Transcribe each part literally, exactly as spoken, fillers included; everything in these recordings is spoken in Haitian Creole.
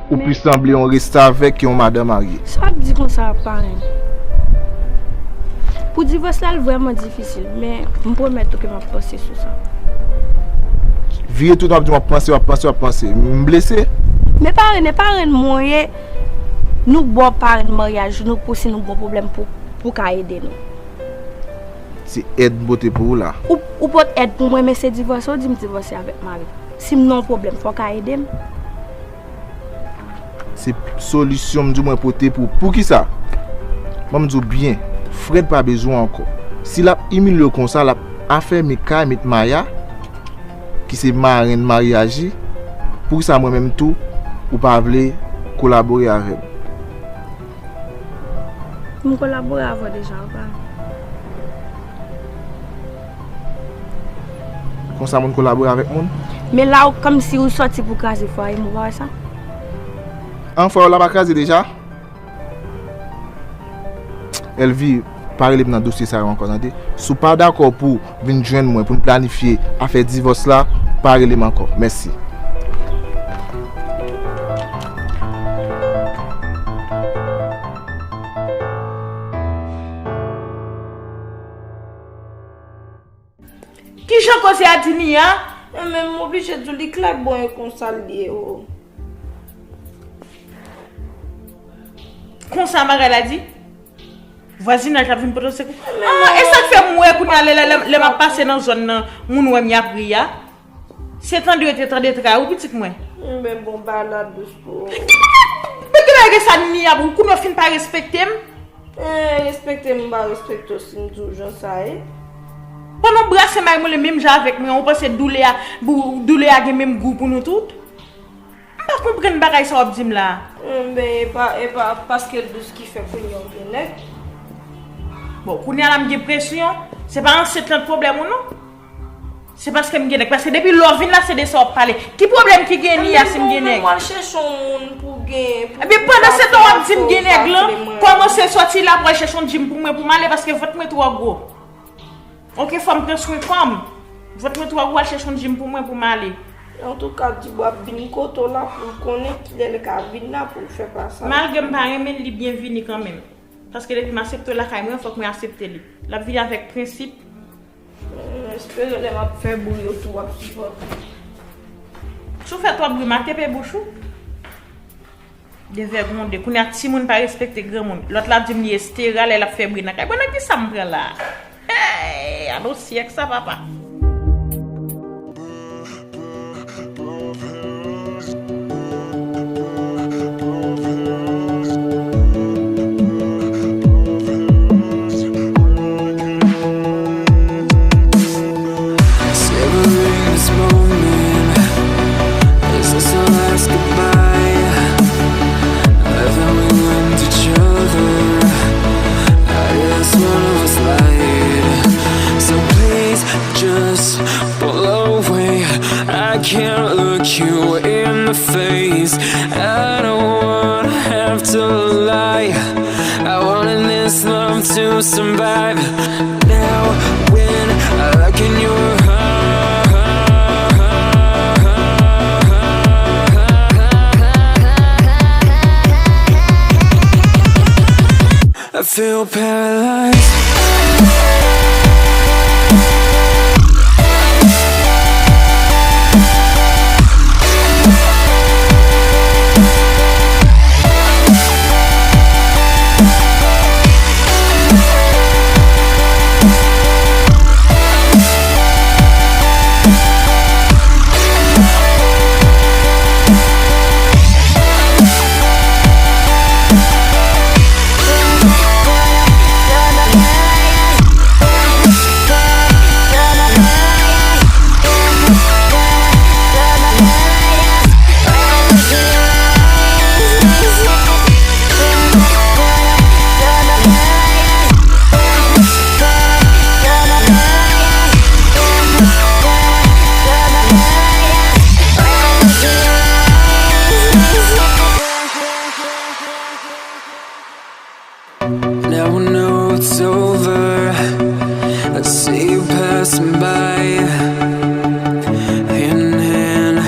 Ou plis sanble yon restavèk ke yon madan marye. Sa w ap di konsa, parenn? Pou divòs la, l vrèman difisil, men m pwomèt ou ke m ap panse sou sa. Vire tounen w ap di m w ap panse, w ap panse, w ap panse. M blese. Men parenn, e parenn mwen ye, nou ba w parenn maryaj nou pou si nou gon pwoblèm pou, pou ka ede nou. Se èd m pote pou ou la. Ou, ou pot èd pou mwen, men se divòse ou di m divòse avèk mari m. Si m nan yon pwoblèm, fò w ka ede m. Se solisyon m di w mwen pote pou ou. Poukisa? Ban m di w byen, Fred pa bezwen w ankò. Si l ap imilye w konsa, l ap afèmi kay, met Maya, ki se marenn maryaj li, poukisa mwen menm tou, ou pa vle kolabore avè m? M kolabore avè w deja, ou pa. Konsa moun kolabore avèk moun? Men la, ou kòmsi ou sòti pou kraze fwaye m, ou pa wè sa? An, fwaye w la pa kraze deja? Elvie, pa rele m nan dosye sa yo ankò, tande. Si w pa dakò pou vin jwenn mwen pou n planifye afè divòs la, pa rele m ankò. Mèsi. Kijan koze a di Nia? Men m oblije di w li klè bon e konsa l ye o. Konsa bagay la di? Vwazinaj la vin pote w sekou. Ah, e sa k fè m wè kounye a lè, lè, lè, lè m ap pase nan zòn nan, moun wè m y ap ri a. Se tande yo te tande tray ou, pitit mwen. Men bon, ba la dous pou ou. Men ki bagay sa Nia, bon, kounye a w fin pa respekte m? Eh, respekte m, m pa respekte w si m di w jan sa ye. Pandan w brase may moulen menm jan avèk mwen, ou panse doulè a, bou-, doulè a gen menm gou pou nou tout? M pa konprann bagay sa w ap di m la. Enben, e pa, e pa paske l dous ki fè kounye a w gen nèg. Bon, kounye a la m gen presyon. Se pa ansent lan k pwoblèm ou non. Se paske m gen nèg. Paske depi lè w vin la, se de sa w ap pale. Ki pwoblèm ki gen Nia si m gen nèg? Mwen al chèche yon moun pou gen, pou, ebyen, pandan se tan w ap di m gen nèg lan, kòmanse sòti la pou al chèche yon gym pou mwen pou m ale, paske vant mwen twò gwo. Oke, fò m pran swen kò m. Vant mwen twò gwo, al chèche yon gym pou mwen pou m ale. Antouka, Dibwa ap vin kote w la pou l konnen kilè l ka vin la pou l fè pasaj. Malgre m pa renmen l, li byenvini kanmenm. Paske depi m aksepte l lakay mwen, fòk mwen aksepte li. L ap vini avèk prensip. M espere lè m ap fè bri yo tou w ap sipòte. Si w fè twòp bri, m a tepe bouch ou. Devègonde. Kounye a timoun pa respekte granmoun. Lòt la di m li estera lè l ap fè bri nan kay. Bon, nan kisa m pran la? Hey, alo syèk sa, papa. Savoring this moment. Is this our last goodbye? Haven't we learned each other? I guess one of us lied. So please just pull away. I can't look you in the face. I don't wanna have to lie. I wanted this love to survive. Now, when I look in your eyes, I feel paralyzed. Now I know it's over. I see you passing by, hand in hand.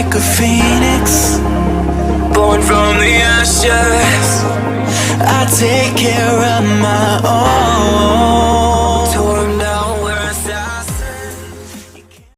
Like a phoenix, born from the ashes. I take care of my own.